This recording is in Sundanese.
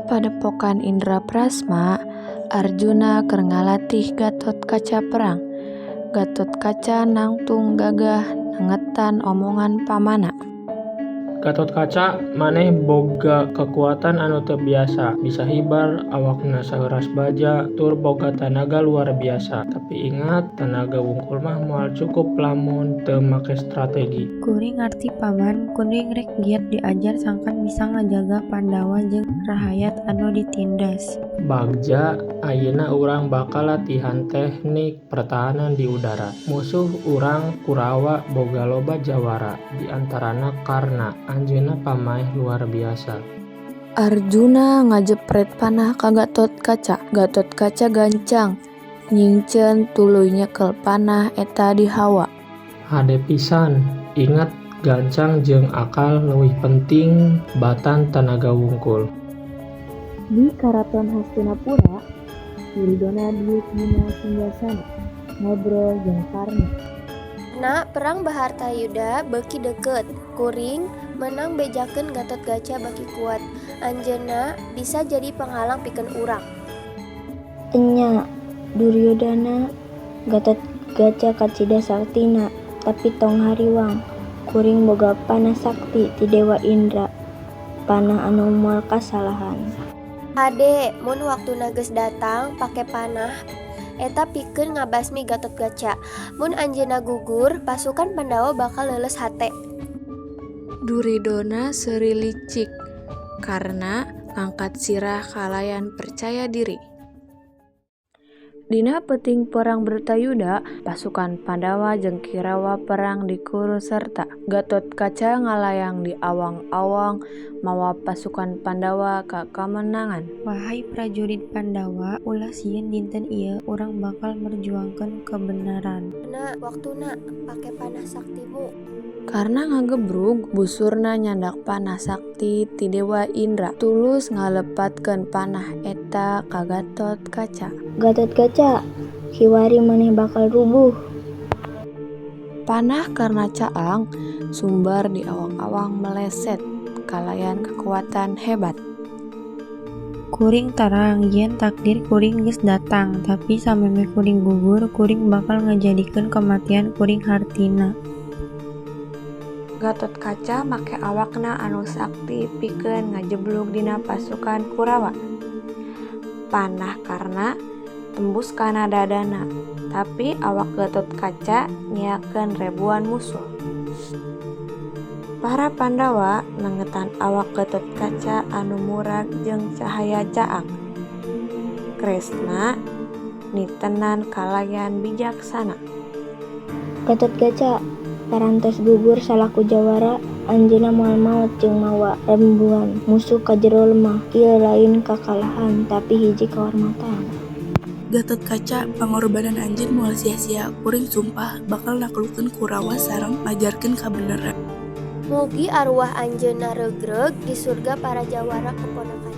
Padepokan Indraprasma, Arjuna keur ngalatih Gatotkaca perang. Gatotkaca nangtung gagah nengetan omongan pamanna. Gatotkaca, maneh boga kakuatan anu teu biasa, bisa hibar, awakna saeuras baja, tur boga tanaga luar biasa. Tapi ingat, tanaga wungkul mah moal cukup lamun teu make strategi. Kuring ngarti, Paman. Kuring rek giat diajar sangkan bisa ngajaga Pandawa jeung rahayat anu ditindas. Bagja, ayeuna urang bakal latihan teknik pertahanan di udara. Musuh urang Kurawa boga loba jawara, di antarana Karna, anjeunna pamaeh luar biasa. Arjuna ngajepret panah ka Gatotkaca. Gatotkaca gancang nyingceun tuluy nyekel panah eta di hawa. Hade pisan, ingat gancang jeung akal leuwih penting batan tanaga wungkul. Di Karaton Hastinapura, Duryudana diuk dina singgasana, ngobrol jeung Karna. Na, perang Bharatayuda beuki deukeut. Kuring meunang bejakeun Gatotkaca baki kuat. Anjeunna bisa jadi panghalang pikeun urang. Enya, Duryudana, Gatotkaca kacida saktina, tapi tong hariwang. Kuring boga panah sakti ti Dewa Indra, panah anu moal kasalahan. Hade, mun waktuna geus datang, pake panah eta pikeun ngabasmi Gatotkaca. Mun anjeunna gugur, pasukan Pandawa bakal leuleus hate. Duryudana seuri licik. Karna ngangkat sirah kalayan percaya diri. Dina peuting perang Bharatayuda, pasukan Pandawa jeung Kirawa perang di Kuruserta. Gatotkaca ngalayang di awang-awang mawa pasukan Pandawa ka kamenangan. Wahai prajurit Pandawa, ulah sieun. Dinten ieu urang bakal merjuangkeun kebenaran. Na, waktuna pake panah saktimu. Karna ngagebrug, busurna nyandak panah sakti ti Dewa Indra, tulus ngalepatkeun panah eta ka Gatotkaca. Gatotkaca, kiwari maneh bakal rubuh. Panah Karna caang, sumbar di awang-awang meleset kalayan kakuatan hebat. Kuring terang yen takdir kuring geus datang, tapi samemeh kuring gugur, kuring bakal ngajadikeun kamatian kuring hartina. Gatotkaca make awakna anu sakti pikeun ngajeblug dina pasukan Kurawa. Panah Karna tembus kana dadana, tapi awak Gatotkaca nyeakeun rebuan musuh. Para Pandawa nengetan awak Gatotkaca anu murag jeung cahaya caang. Kresna nitenan kalayan bijaksana. Gatotkaca parantos gugur salaku jawara, anjeunna moal maot jeung mawa rembuan musuh ka jero lemah. Ieu lain kakalahan, tapi hiji kahormatan. Gatotkaca, pangorbanan anjeun moal sia-sia. Kuring sumpah bakal naklukkeun Kurawa sareng ngajarkeun kabeneran. Mugi arwah anjeunna regreg di surga para jawara keponakan.